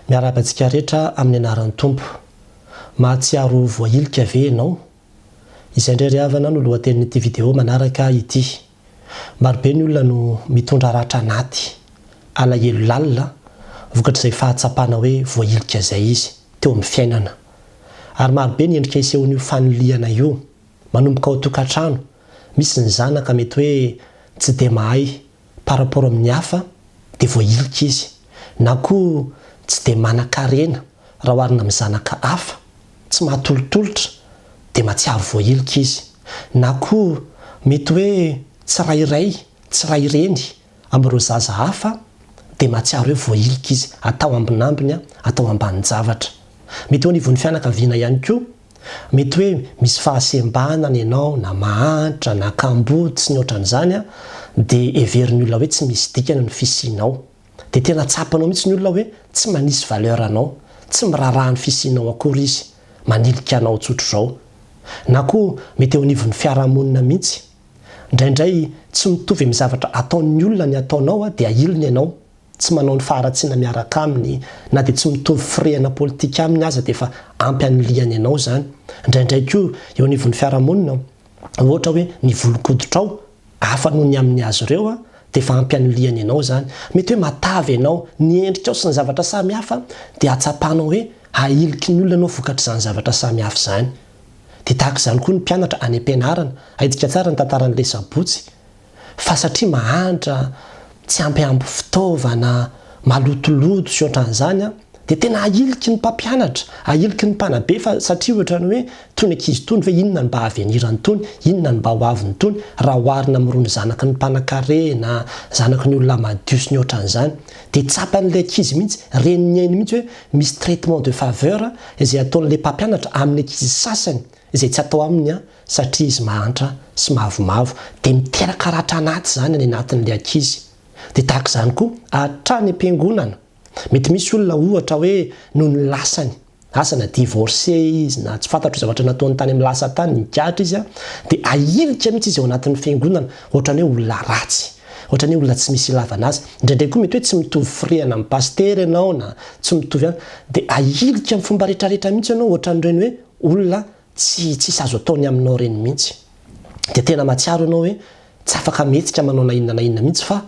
Miarahaba antsika rehetra amin'ny anaran'ny Tompo. Mahatsiaro ho voahilika ve ianao? Izay indray ry havana no lohatenin'ity video manaraka ity. Marobe ny olona no mitondra ratra anaty, alahelo lalina vokatr'izay fahatsapana hoe voahilika izay izy teo amin'ny fiainana. Ary marobe ny endrika isehoan'io fanilihana io. Manomboka ao an-tokantrano, misy ny zanaka mety hoe tsy dia mahay par rapport amin'ny hafa dia voahilika izy, na koa tsy dia manan-karena raha oharina amin'ny zanaka hafa, tsy mahatolotolotra dia mahatsiaro voahilika izy, na koa mety hoe tsy ray ray, tsy ray reny amin'ireo zaza hafa dia mahatsiaro hoe voahilika izy, atao ambinambiny, atao ambanin-javatra. Mety eo anivon'ny fianakaviana ihany koa, Mety hoe misy fahasembanana ianao na mahantra na kamboty sy ny ohatran'izany dia heverin'ny olona hoe tsy misy dikany ny fisianao. Dia tena tsapanao mihitsy ny olona hoe tsy manisy valeur anao, tsy miraharaha ny fisianao akory izy, manilika anao tsotr'izao. Na koa mety eo anivon'ny fiarahamonina mihitsy. Indraindray tsy mitovy amin'ny zavatra ataon'ny olona ny ataonao dia ahiliny ianao. tsy manao ny faharatsiana miaraka aminy, na dia tsy mitovy firehana politika aminy aza dia efa ampy anilihany anao izany. Indraindray koa eo anivon'ny fiarahamonina, ohatra hoe ny volon-koditrao hafa noho ny amin'ny azy ireo dia efa ampy anilihany anao izany. Mety hoe matavy ianao, ny endrikao sy ny zavatra samihafa dia ahatsapanao hoe ahiliky ny olona ianao vokatr'izany zavatra samihafa izany. Dia tahaka izany koa ny mpianatra any am-pianarana. Haintsika tsara ny tantaran'ilay sabotsy. Fa satria mahantra, tsy ampy ampy fitaovana, malotoloto sy ohatran'izany an, dia tena ahiliky ny mpampianatra, ahiliky ny mpanabe fa satria ohatran'ny hoe tony ankizy tony ve inona no mba avenir-ny tony, inona no mba ho aviny tony raha oharina amin'irony zanaky ny mpanakarena, zanaky ny olona madio sy ny ohatran'izany. Dia tsapan'ilay ankizy mihitsy, ren'ny ainy mihitsy hoe misy traitement de faveur izay ataon'ilay mpampianatra amin'ny ankizy sasany izay tsy atao aminy an, satria izy mahantra sy mavomavo dia miteraka ratra anaty izany any anatin'ilay ankizy. Dia tahaka izany koa hatrany am-piangonana. Mety misy olona ohatra hoe noho ny lasany, asa na divorcé izy na tsy fantatro zavatra nataony tany amin'ny lasa tany, nigadra izy an, dia ahilika mihitsy izy ao anatin'ny fiangonana, ohatran'ny hoe olona ratsy, ohatran'ny hoe olona tsy misy ilavana azy. Indraindray koa mety hoe tsy mitovy firehana amin'ny pasitera ianao na tsy mitovy an, dia ahilika amin'ny fomba rehetrarehetra mihitsy ianao ohatran'ireny hoe olona Tsy tsisy azo atao ny aminao ireny mihitsy. Dia tena mahatsiaro ianao hoe tsy afaka mihetsika manao na inona na inona mihitsy fa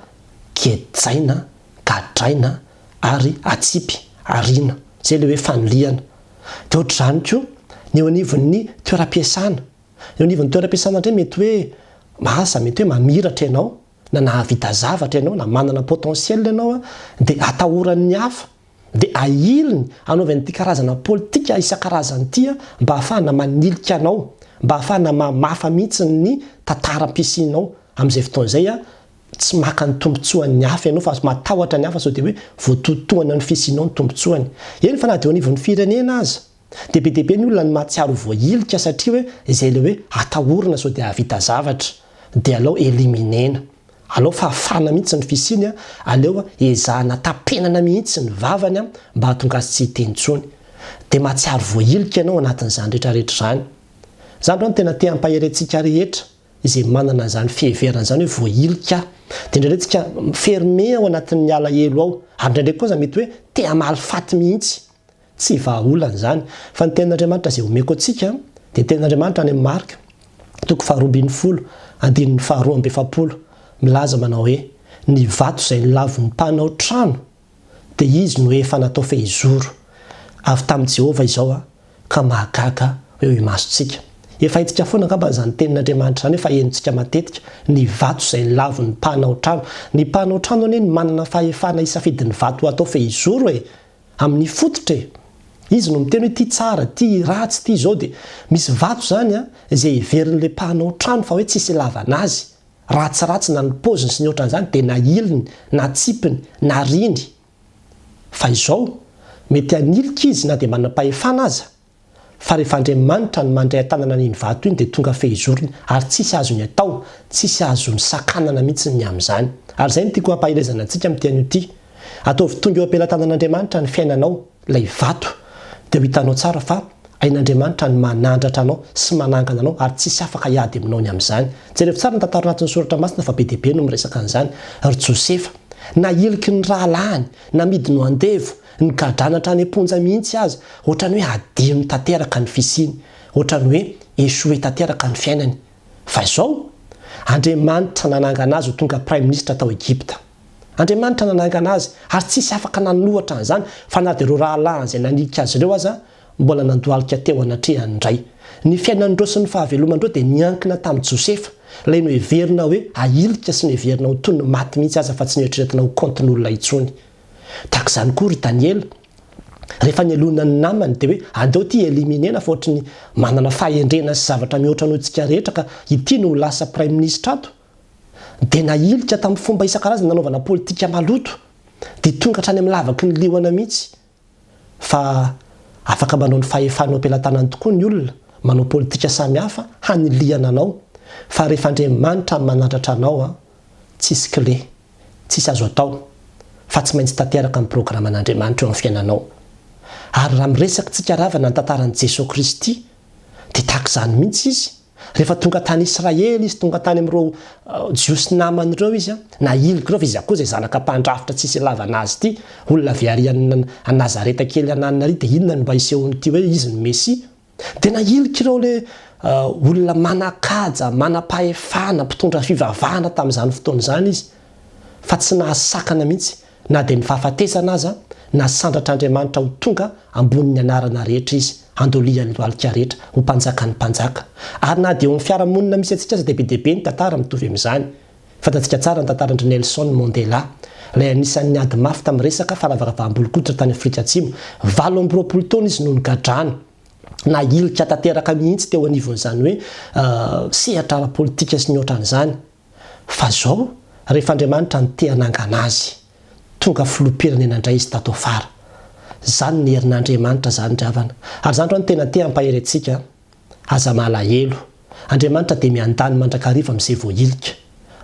gejaina, gadraina ary atsipy, ariana. Izay ilay hoe fanilihana. Dia ohatr'izany koa ny eo anivon'ny toeram-piasana. Eo anivon'ny toeram-piasana indray mety hoe asa, mety hoe mamiratra ianao na nahavita zavatra ianao na manana potentiel ianao dia atahoran'ny hafa. dia ahiliny hanaovany ity karazana politika isan-karazany ity mba hahafahana manilika anao, mba hahafahana mamafa mihitsy ny tantaram-pisianao. Amin'izay fotoana izay, tsy maka ny tombontsoan'ny hafa ianao fa matahotra ny hafa sao dia hoe voatohitohana ny fisianao ny tombontsoany. Eny fa na dia eo anivon'ny firenena aza, dia be dia be ny olona no mahatsiaro ho voahilika satria hoe izay ilay hoe atahorana sao dia hahavita zavatra dia alao éliminer-na. Aleo fafana mihitsy ny fisiany a, aleo ezahana tapenana mihitsy ny vavany a, mba hahatonga azy tsy hiteny intsony. Dia mahatsiaro voahilika ianao anatin'izany rehetra rehetra izany. Za androany tena te hampahery antsika rehetra izay manana an'izany fiheverana izany hoe voahilika aho. Dia indraindray tsika mi-fermer ao anatin'ny alahelo ao, ary indraindray koa aza mety hoe te hamaly faty mihitsy. Tsy vahaolana izany, fa ny Tenin'Andriamanitra izay omeko antsika dia ny Tenin'Andriamanitra any amin'ny Marka, toko faharoambinifolo, andininy faharoaambiefapolo, milaza manao hoe, Ny vato izay nolavin'ny mpanao trano, dia izy no efa natao fehizoro. Avy tamin'i Jehovah izao, ka mahagaga eo imasontsika. Efa haintsika foana angamba izany Tenin'Andriamanitra izany, efa henontsika matetika, ny vato izay nolavin'ny mpanao trano. Ny mpanao trano anie no manana fahefana hisafidy ny vato ho atao fehizoro e! Amin'ny fototra e! Izy no miteny hoe ity tsara, ity ratsy, ity izao dia misy vato izany an, izay heverin'ilay mpanao trano fa hoe tsisy ilavana azy, ratsiratsy na ny paoziny sy ny ohatran'izany dia nahiliny, natsipiny, nariany. Fa izao, mety hanilika izy na dia manam-pahefana aza, Fa rehefa Andriamanitra no mandray an-tanana an'iny vato iny dia tonga fehizorony ary tsisy azony atao, tsisy azony sakanana mihitsy ny amin'izany. Ary izay no tiako hampaherezana antsika amin'ity anio ity. Ataovy tonga eo am-pelatanan'Andriamanitra ny fiainanao, ilay vato, dia ho hitanao tsara fa hain'Andriamanitra ny manandratra anao sy manangana anao ary tsisy afaka hiady aminao ny amin'izany. Jerevo tsara ny tantara anatin'ny soratra masina fa be dia be no miresaka an'izany. Ry Josefa, nahiliky ny rahalahiny, namidiny ho andevo, Nigadrana hatrany am-ponja mihitsy aza. Ohatran'ny hoe hadino tanteraka ny fisiany. Ohatran'ny hoe échoué tanteraka ny fiainany. Fa izao, Andriamanitra nanangana azy ho tonga praiminisitra tao Egypta. Andriamanitra nanangana azy, ary tsisy afaka nanohatra an'izany, fa na dia ireo rahalahiny izay nanilika azy ireo aza, mbola nandohalika teo anatrehany indray. Ny fiainan'ireo sy ny fahaveloman'ireo dia niankina tamin'i Josefa, ilay noheverina hoe ahilika sy noheverina ho toy ny maty mihitsy aza fa tsy noeritreretina ho kaontin'olona intsony. Tahaka izany koa ry Daniela, rehefa nialona ny namany dia hoe andeo ity éliminer-na fa ohatry ny manana fahendrena sy zavatra mihoatra noho isika rehetra ka ity no ho lasa praiminisitra ato. Dia nahilika tamin'ny fomba isan-karazany nanaovana politika maloto dia tonga hatrany amin'ny lavaky ny liona mihitsy. Fa afaka manao ny fahefany eo am-pelatanany tokoa ny olona, manao politika samihafa hanilihana anao, fa rehefa Andriamanitra no manandratra anao an, tsisy clé, tsisy azo atao, fa tsy maintsy tanteraka ny programan'Andriamanitra eo amin'ny fiainanao. Ary raha miresaka tsika ravana ny tantaran'i Jesoa Kristy, dia tahaka izany mihitsy Izy, Rehefa tonga tany Israely izy, tonga tany amin'ireo Jiosy namany ireo izy, nahiliko ireo fa iza koa izay zanaka mpandrafitra tsisy ilavana azy ity, olona avy ary a Nazareta kely ananona ary dia inona no mba isehoan'ity hoe izy no Mesia? Dia nahiliko ireo le olona manan-kaja, manam-pahefana, mpitondra fivavahana tamin'izany fotoana izany izy, fa tsy nahasakana mihitsy Na dia ny fahafatesana aza, nasandratr'Andriamanitra ho tonga ambonin'ny anarana rehetra izy, handolian'ny lohalika rehetra, ho mpanjakan'ny mpanjaka. Ary na dia eo amin'ny fiarahamonina misy antsika aza dia be dia be ny tantara mitovy amin'izany. Fantatsika tsara ny tantaran-dry Nelson Mandela, ilay anisan'ny niady mafy tamin'ny resaka fanavakavaham-bolon-koditra tany Afrika Atsimo. 28 taona izy no nigadrana. Nahilika tanteraka mihitsy teo anivon'izany hoe sehatra ara-politika sy ny ohatran'izany. Fa zao, rehefa Andriamanitra no te hanangana azy, tonga filoham-pirenena indray izy tato afara. Zany ny herin'Andriamanitra zany ry havana. Ary zany aloha no tena te hampahery antsika, aza malahelo. Andriamanitra dia miandany mandrakariva amin'izay voahilika.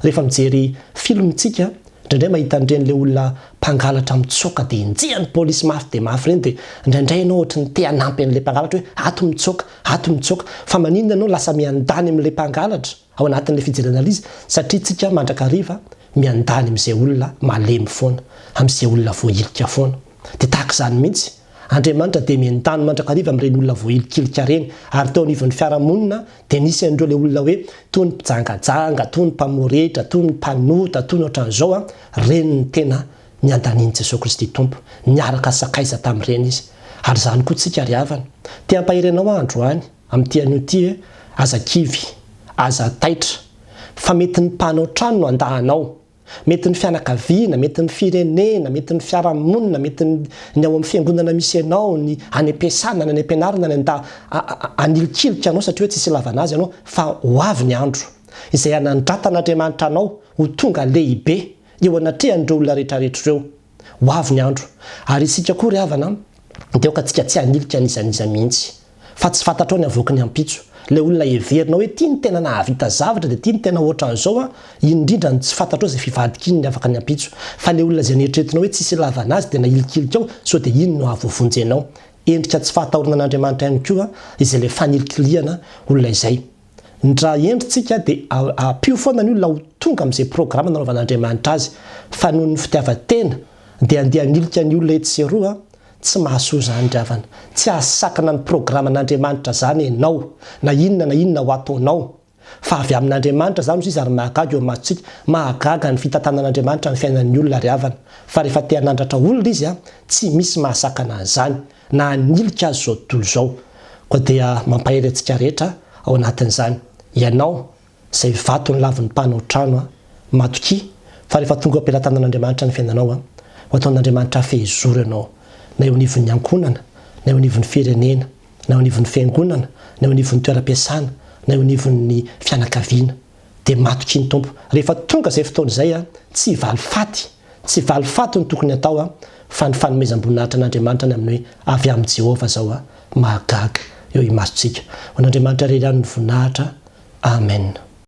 Rehefa mijery film tsika, indraindray mahita an'ireny le olona mpangalatra mitsoaka dia enjehan'ny polisy mafy dia mafy ireny dia indraindray ianao ohatry ny te hanampy an'ilay mpangalatra hoe ato mitsoaka, ato mitsoaka. Fa maninona ianao lasa miandany amin'ilay mpangalatra? ao anatin'ilay fijerena ilay izy satria tsika mandrakariva miandany amin'izay olona malemy foana, amin'izay olona voahilika foana. Dia tahaka izany mihitsy, Andriamanitra dia miandany mandrakariva amin'ireny olona voahilikilika ireny, ary teo anivon'ny fiarahamonina dia nisy an'ireo ilay olona hoe toy ny mpijangajanga, toy ny mpamoretra, toy ny mpanota, toy ny ohatran'izao an, ireny no tena niandanian'i Jesoa Kristy Tompo, niaraka sakaiza tamin'ireny Izy. Ary izany koa tsika ry havana. Te hampahery anao aho androany. Amin'ity anio ity e, aza kivy, aza taitra, fa mety ny mpanao trano no handà anao, mety ny fianakaviana, mety ny firenena, mety ny fiarahamonina, mety ny ny ao amin'ny fiangonana misy anao, ny any am-piasana, ny any am-pianarana ny handà hanilikilika anao satria hoe tsisy ilavana azy ianao, fa ho avy ny andro izay hanandratan'Andriamanitra anao ho tonga lehibe eo anatrehan'ireo olona rehetrarehetra ireo. Ho avy ny andro. Ary isika koa ry havana an, dia aoka tsika tsy hanilika an'iza n'iza mihitsy. Fa tsy fantatrao ny havoaky ny ampitso. Ilay olona heverinao hoe ity no tena nahavita zavatra dia ity no tena ohatran'izao an, iny indrindra no tsy fantatrao izay fivadika iny ny afaka ny ampitso. Fa ilay olona izay neritreretinao hoe tsisy ilavana azy dia nahilikilika ao sao dia iny no hahavoavonjy anao. Endrika tsy fahatahorana an'Andriamanitra ihany koa izay ilay fanilikilihana olona izay. Ny raha hendry tsika dia ampio foana ny olona ho tonga amin'izay programa nanaovan'Andriamanitra azy fa noho ny fitiavan-tena dia andeha hanilika ny olona etsy sy eroa, tsy mahasoa izany ry havana. Tsy hahasakana ny programan'Andriamanitra izany ianao na inona na inona ho ataonao fa avy amin'Andriamanitra izany hozy izy ary mahagaga eo imasontsika, mahagaga ny fitantanan'Andriamanitra ny fiainan'ny olona ry havana fa rehefa te hanandratra olona izy tsy misy mahasakana an'izany. na hanilika azy izao tontolo izao. Koa dia mampahery antsika rehetra ao anatin'izany, ianao izay vato nolavin'ny mpanao trano, matokia fa rehefa tonga eo am-pelatanan'Andriamanitra ny fiainanao, ho ataon'Andriamanitra fehizoro ianao, na eo anivon'ny ankohonana, na eo anivon'ny firenena, na eo anivon'ny fiangonana, na eo anivon'ny toeram-piasana, na eo anivon'ny fianakaviana. Dia matokia ny Tompo. Rehefa tonga izay fotoana izay, tsy valifaty, Tsy valifaty no tokony hatao fa ny fanomezam-boninahitra an'Andriamanitra ny amin'ny hoe avy amin'i Jehovah izao mahagaga eo imasontsika. Ho an'Andriamanitra irery ihany ny voninahitra. Amen.